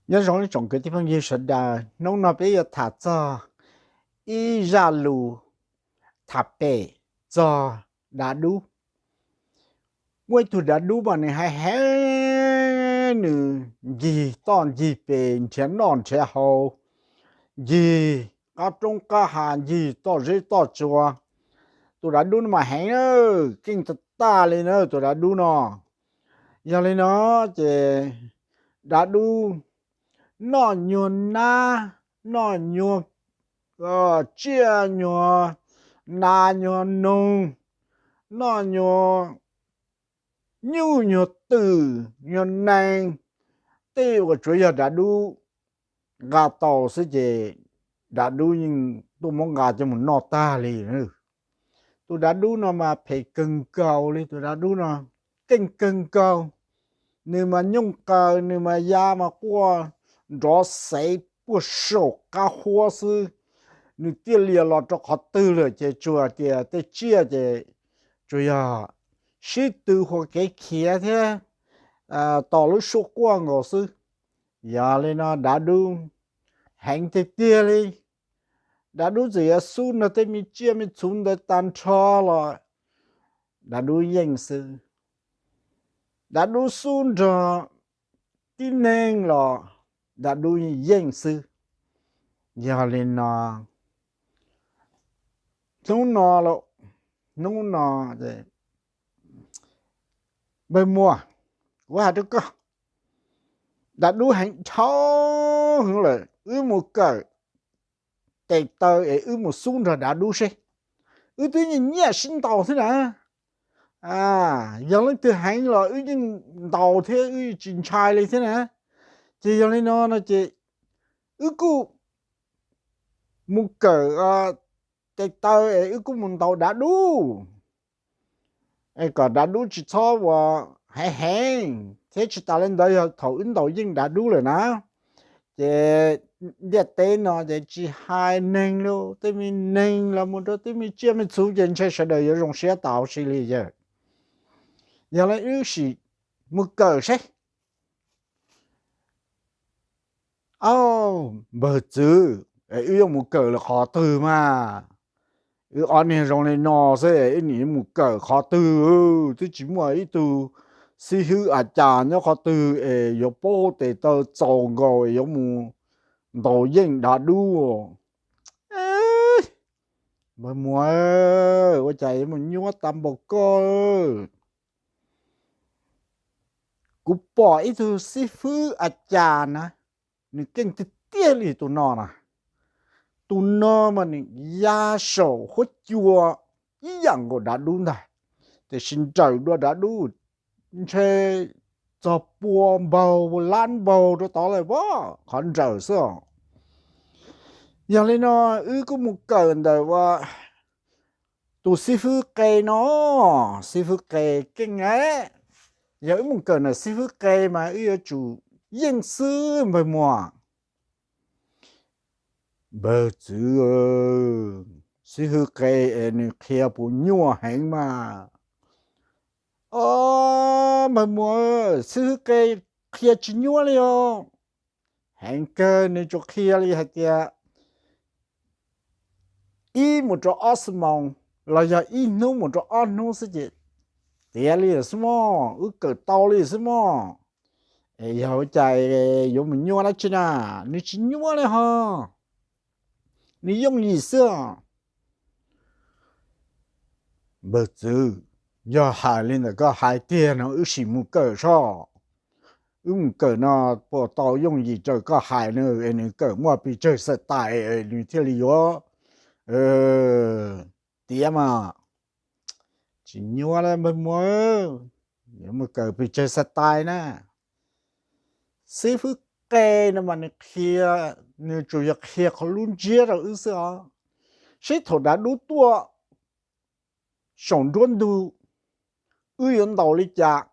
Nyob zoo ib tsoom kwv tij phooj ywg sawv daws, hnub no peb yuav tham txog ib zaj lus tham pem txog dav dub. Muaj ib tug dav dub mas nws heev heev, nws ncig toj ncig pes, nrhiav noj nrhiav haus, ncig qab roob qab hav, ncig toj zeb toj tsua. Tus dav dub no mas heev, keej tag tag li na tus dav dub no. Yog li no ces dav dub noj nyuag nab, noj nyuag tsiaj, nyuag nas nyuag noog, noj nyuag nyuj nyuag twm nyuag nees, tej uas tsuav yog dav dub nqa tau xwb ces dav dub yeej tuaj muab nqa coj mus noj tag li. Tus dav dub no mas phem kawg nkaus li, tus dav dub no keej kawg nkaus. Nws mas nyooj qaws, nws mas ya mas quaj nrov xev puag saum qab huab xwb. Nws tiaj lias los rau qhov twg lawm ces tsuas tias tej tsiaj ces tsuas yog sib tw hua kev khiav thiab tos lub suab quaj nkaus xwb. Yog li no dav dub heev tiag tiag li. Dav dub txawm yuav xub nrog tej me tsiaj me txhu ntawd tag nrho los dav dub yeej xwb. Dav dub xub nrog tib neeg los dav dub yeej xwb. Yog li no hnub no, hnub no npawg Muas, kuv hais rau koj, dav dub heev dhau heev lawm, wb mus kawm tes taw es wb mus xub nrog dav dub seb. Wb twb nyiam nyiam sib ntaus thiab na. Yog leej twg heev los wb yeej ntaus thiab, wb tsis ntshai li thiab na. Ces yog li no no ces wb kuj mus kawm tes taw es wb kuj mus ntaus dav dub es kom dav dub tsis txhob ua heev heev thiab. Tsis tas li ntawd yog thaum wb ntaus yeej dav dub lawm na, ces ntiaj teb no ces tsis hais neeg li, tej me neeg los mus rau tej me tsiaj me txhu ces ntshe sawv daws yuav zoo siab tas huv si li yawg. Yog li wb sim mus kawm seb. Au, npawg txwv, es wb yuav mus kawm lawm qhov twg mas? Wb ob niag zoo li no xwb, wb nim mus kawm qhov twg? Twb tsis muaj ib tug xib hwb a cas nyob qhov twg es yuav paub tes taw txaus nkaus es yuav mus ntaus yeej dav dub. Npawg Muas, ua cas yuav mus nyuaj tas npaum koj? Kuv pom ib tug xib fwb a cas na, nws keej tiag tiag li tus no na. Tus no mas nws ya saum huab cua ib yam nkaus dav dub ntag, tiam sis nrawm dua dav dub ntshe txog pua npaug lab npaug rau tod lawm pob, qhov nrawm xwb os. Yog li no wb kuj mus kawm ntawm ua tus xib fwb qe no, xib fwb qe keej a. Yog wb mus kawm ntawm xib fwb qe mas wb yuav tsum yeej xwb npawg Muas. Npawg txwv, xib fwb qe es nws qhia puas nyuaj heev mas? Os, npawg Muas, xib fwb qe qhia tsis nyuaj li os. Heev kawg, nws tsuas qhia li hais tias ib mus rau ob xuab moos los yog ib hnub mus rau ob hnub xwb ces tiav li xwb mog, wb kawm tau li xwb mog. Es yog ua cas yuav mus nyuaj dab tsi na? Nws tsis nyuaj li ho, nws yooj yim xwb os. Npawg txwv, yog hais li ntawm koj hais tiag no wb sim mus kawm soj. Wb mus kawm no puas tau yooj yim raws koj hais no es nws kawm muaj pes tsawg xav tais nws thiaj li yuav tiav mas? Tsis nyuaj li npawg Muas, yuav mus kawm pes tsawg xav tais na. Xib fwb qe no mas nws qhia, nws tsuas yog qhia qhov lub ntsiab rau wb xwb os. Seb thaum dav dub tuaj saum nruab ntug wb yuav ntaus li cas,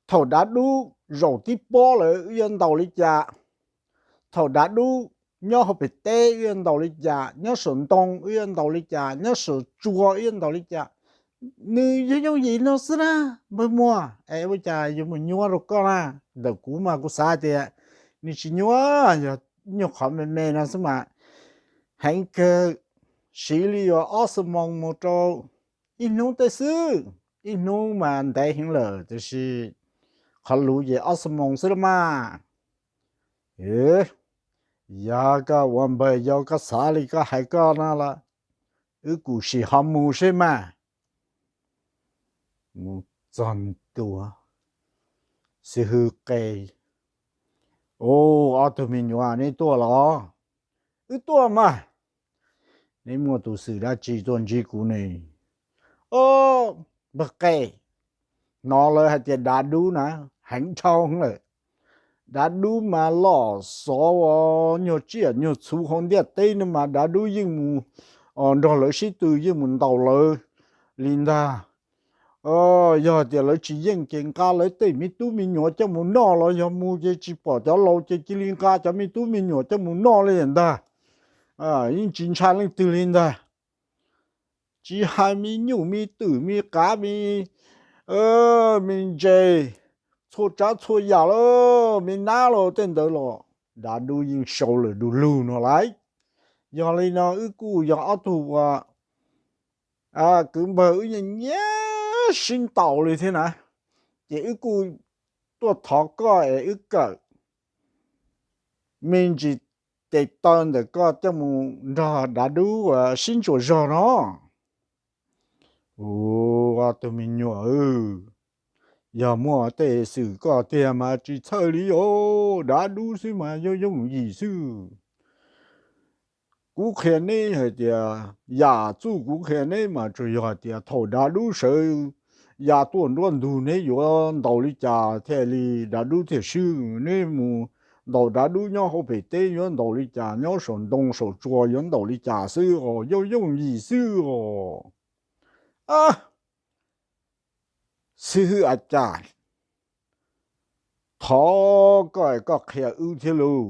thaum dav dub zaum tib pob lawm wb yuav ntaus li cas, thaum dav dub nyob hauv pem teb wb yuav ntaus li cas, nyob saum ntoo wb yuav ntaus li cas, nyob saum tsua wb yuav ntaus li cas. Nws yog yooj yim no xwb na npawg Muas, es ua cas yuav mus nyuaj rau koj na? Ntawm kuv mas kuv xav tias Nws tsis nyuaj, yog nyuag qhov me me no xwb mas heev kawg, siv li yuav ob xuab moos mus rau ib hnub tej xwb. Ib hnub mas ntev heev lawm, tiam sis qhov luv ces ob xuab moos xwb los mas. Yog koj ua npawg yau koj xav li koj hais koj no los wb kuj sim ho mus seb mas. Mus txog ntua, xib hwb qe, Ub, ob tug me nyuam, neb tuaj los? Wb tuaj mas. Neb muaj tus xwm dab tsi tuaj ntsib kuv ne? Ob, npawg qe, hnov lawv hais tias dav dub na heev dhau lawm. Dav dub mas loj xov nyuag tsiaj nyuag txhu hauv ntiaj teb no mas dav dub yeej mus nrog lawv sib tw, yeej mus ntaus lawv li ntag. Yog tias lawv tsis yeej ces nqa lawv tej me tub me nyuam coj mus noj los yog mus ces tsis pom cov laus ces cia li nqa cov me tub me nyuam coj mus noj li ntag. Yeej tsis ntshai leej twg li ntag. Tsis hais me nyuj me twm me qav me, me ntses, txhua tsav txhua yam los, me nab los tej ntawd los dav dub yeej sau lawm du lug no lauj. Yog li no wb kuj yog ob tug uas kwv npawg wb nyiam nyiam sib ntaus li thiab na, ces wb kuj tuaj thov koj es wb kawm me ntsis tes taw ntawm koj coj mus nrog dav dub uas sib ntsuas zog no. Ua, ob tug me nyuam, yog muaj tej xwm koj tiag mas tsis txhawj li os, dav dub xwb mas yooj yooj yim xwb. Kuv qhia neb hais tias, yam txuj kuv qhia neb mas tsuas yog hais tias thaum dav dub sawv ya tuaj nruab ntug neb yuav ntaus li cas thiaj li dav dub thiaj swb. Neb mus ntaus dav dub nyob hauv pem teb yuav ntaus li cas, nyob saum ntoo saum tsua yuav ntaus li cas xwb os, yooj yooj yim xwb os. Xib hwb A Cas, thov koj, koj qhia wb thiab lauj.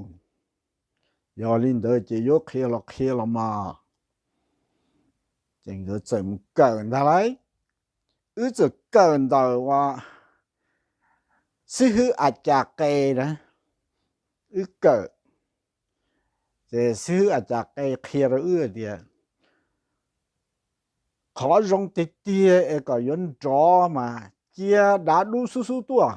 Yog li ntawd ces yuav qhia los qhia los mas. Ces nkawd txawm mus kawm ntag lauj. Wb txawm kawm ntawm uas xib hwb A Cas qe na, wb kawm. Ces xib hwb A Cas qe qhia rau wb tias, qhov zoo tiag tiag es kom yuav nrov mas cia dav dub xub xub tuaj.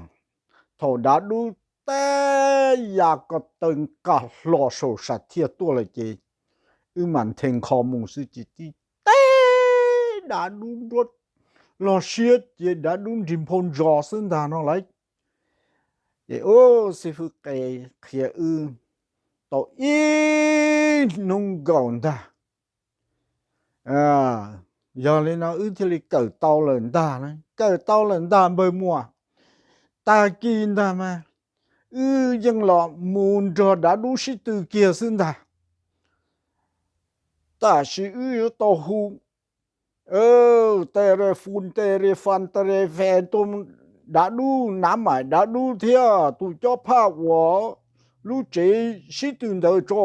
Thaum dav dub teb ya ko taw nqa hlo saum sam thiaj tuaj lawm ces wb mam nthe nkho mus xwb ces tib teb dav dub nruab log siab cia dav dub nrig nphau ntsos xwb ntag no lauj. Ces ub, xib hwb qe qhia wb tau ib hnub nkaus ntag. Yog li no wb thiaj li kawm tau lawm ntag. Kawm tau lawm ntag npawg muam. Tag kis ntag mas wb yeej los mus nrog dav dub sib tw kiag xwb ntag. Tab sis wb yuav tau hu te re fun te re fan te re fe tuaj, dav dub nav maim dav dub thiab tus cob phaj uas lub tsev sib tw ntawd tso.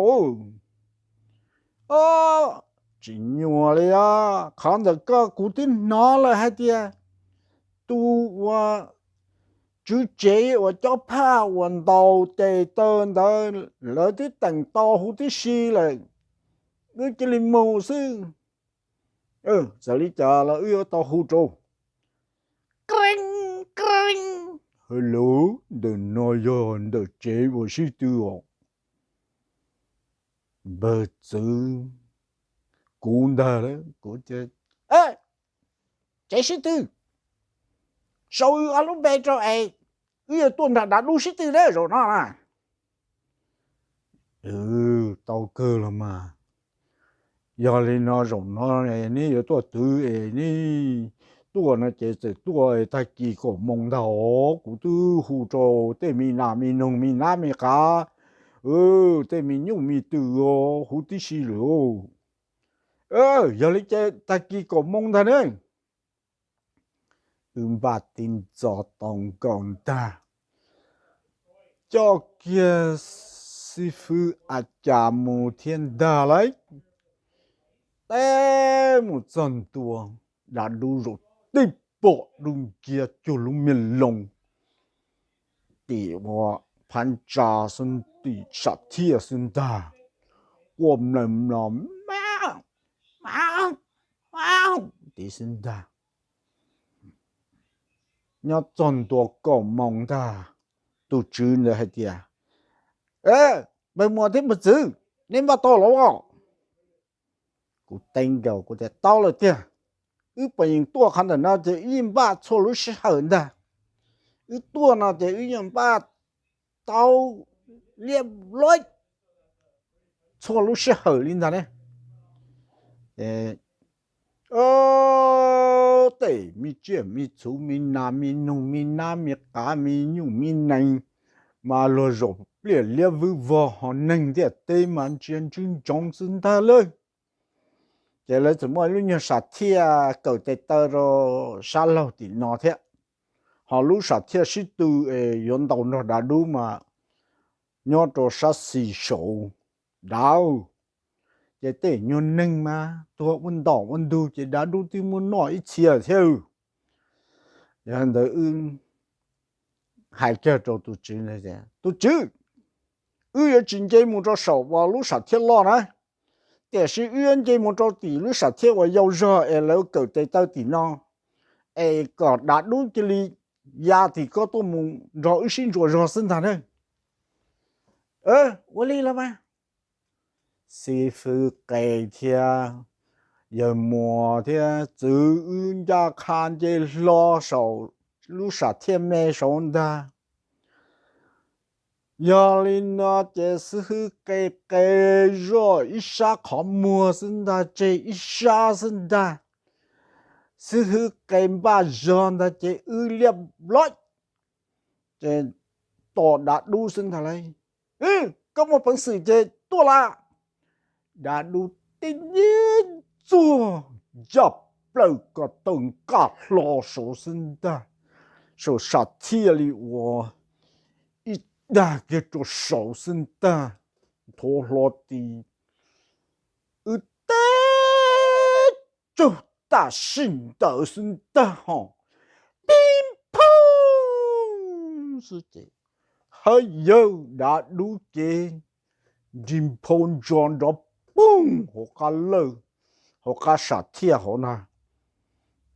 Tsis nyuaj li os, qhov ntawm koj kuv twb hnov lawm hais tias tus uas tswv tsev uas cob phaj uas ntaus tes taw ntawd lawv twb teem tau huv tib si lawm, wb cia li mus xwb. Txawm li cas los wb yuav tau hu rau. Kree, kree. Hello, ntawm no yog ntawm tsev uas sib tw os. Npawg txwv, kuv ntag lauj, kuv tias, tsev sib tw, sau wb ob lub npe rau es wb yuav tuaj nrog dav dub sib tw na zaum no na. Tau kawg los mas. Yog li no zaum no neb yuav tuaj twv es neb tuaj no ces txawm tuaj tag kis kaum moo ntag os. Kuv twb hu rau tej me nas me noog me nab me qav, tej me nyuj me twm os huv tib si lawm. Yog li ces tag kis kaum moo ntag ne. Wb npaj tib ntxov tau nkaus ntag, coj kiag xib fwb A Cas mus thiab ntag lauj. Teb mus txog ntua, dav dub zaum tib pom dub nciab cuag lub me loo tim ua phab ntsa xwb tim sam thiaj xwb ntag, quaj mlaws mlos ma, ma, ma, tid xwb ntag. Nyob txog ntua kaum moos ntag, tus tswv ntawd hais tias, Npawg Muas thiab npawg Txwv, neb npaj tau los os? Kuv teb nkaus kuv tias, Tau lawm tiag, wb puas yeej tuaj qhov ntawm no ces wb yeej npaj txhua lub sij hawm ntag. Wb tuaj no ces wb yeej npaj tau liab loj txhua lub sij hawm li ntag ne. Tej me tsiaj me txhu me nas me noog me nab me qav me nyuj me nees mas luag zaum pliaj liab vwb vog, ho neeg ntiaj teb mas ntsia ntswb ntsoov xwb ntag lawm. Ces lawv txawm muaj ib lub nyuag sam thiaj kawm tes taw rau sab laug tim no thiab, ho lub sam thiaj sib tw es yuav ntaus nrog dav dub mas nyob rau sab xis saud dav. Ces tej nyuag neeg mas tuag ua ntom ua ntug ces dav dub twb muab noj ib txhia thiab. Yog ntawd wb hais kiag rau tus tswv, Tus tswv, wb yuav tsis nce mus rau saum uas lub sam thiaj loj na, tiam sis wb yuav nce mus rau tim lub sam thiaj uas yau zog es lawv kawm tes taw tim no, es kom dav dub cia li ya tim koj tuaj mus nrog wb sib ntsuas zog xwb ntag na. Ua li los mas. Xib fwb Qe thiab yawg Muas thiab Txwv wb ncaj qha nce hlo saum lub sam thiaj me saud ntag. Yog li no ces xib fwb Qe qe zoj ib sab qhov muag xwb ntag, tseg ib sab xwb ntag. Xib fwb Qe npaj zog ntag ces wb liab loj ces tos dav dub xwb ntag lauj. Koj muaj peev xwm ces tuaj las. Dav dub tib nyab ntxuag ncaj plaws ko taw nqaj hlo saud xwb ntag, saum sam thiaj li uas ib dag kiag rau saud xwb ntag, nthuav hlo ti wb teb tsaug tam sim ntawd xwb ntag ho. Pib phooj xwb ces, ha yawg, dav dub ces nrig nphau ntso nrov poog hauv qab lawj, hauv qab sam thiaj hauv na.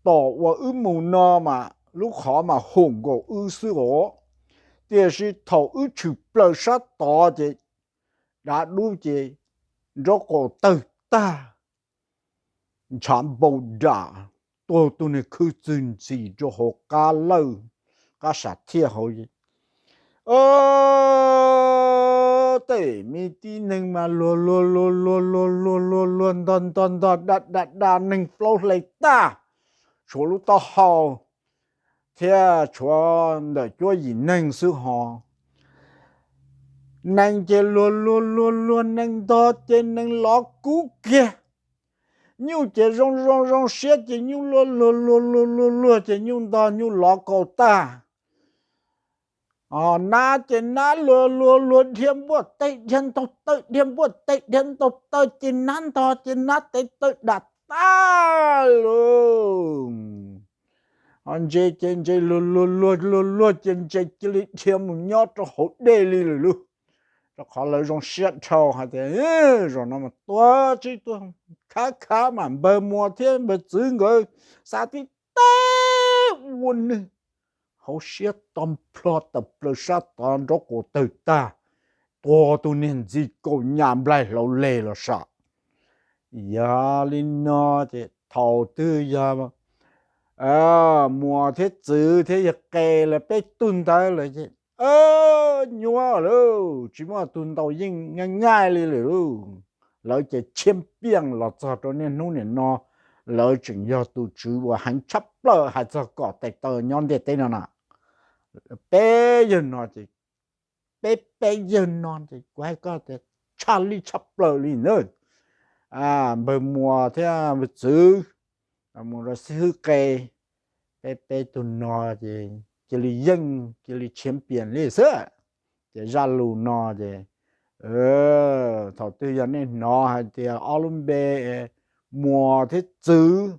Tom uas wb mus no mas lub qhov mas hoom nkaus wb xwb os, tiam sis thaum wb tshwm plaws sab tod ces dav dub ces nraub qaum tawg tag, ntshav npau dam, tuag tus niag khwj txwg ntxim rau hauv qab lawj, qab sam thiaj hauv. Tej me tib neeg mas luag luag luag luag luag luag luag luag ntog ntog ntog da da da neeg plaub hle tag, tshuav lub taub hau thiab tshuav ntawm cuab yim neeg xwb ho. Neeg ces luag luag luag luag neeg ntog ces neeg lov kub kiag. Nyuj ces zoo zoo zoo siab ces nyuj luag luag luag luag luag luag ces nyuj ntog nyuj lov kaus tag. Nab ces nab luag luag luag dhia npuaj teg dhia ntaug taw dhia npuaj teg dhia ntaug taw ces nab ntog ces nab tes taw dam tag lauj. Ntses ces ntses luag luag luag luag luag ces ntses cia li dhia mus nyob rau hauv dej li lawm lauj. Rau qhov lawv zoo siab dhau hais tias zaum no mas tuag tsis tuag, khav khav mas npawg Muas thiab npawg Txwv nkawd xav tib teg ua nwg hauv siab to nplho tawm plaws sab tod nraub qaum tawg tag, tuag tus niag ntxi kaus nyas nplaig hlauv leg los sam. Yog li no ces thaum twg yog Muas thiab Txwv thiab yawg Qe lawv peb tug ntawd lawm ces nyuaj lauj, tsis muaj tus ntaus yeej nyaij nyaij li lawm lauj. Lawv ces tshiab piaj los txog rau niaj hnub nim no, lawv tseem yog tus tswv uas heev tshaj plaws hais txog kom tes taw nyob ntiaj teb no na. Peb yawg no ces, peb peb yawg no ces kuv hais koj tias tshaj lij tshaj plaws li na. Npawg Muas thiab npawg Txwv, Muas rau xib hwb Qe, peb peb tug no ces cia li yeej cia li tshiab piaj li xwb. Ces zaj lus no ces thaum twg yog nej hnov hais tias ob lub npe Muas thiab Txwv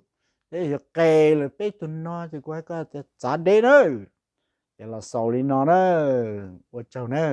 thiab yawg Qe lawm peb tug no ces kuv hais koj tias txav deb na. Ces los xaus li no na, ua tsaug na.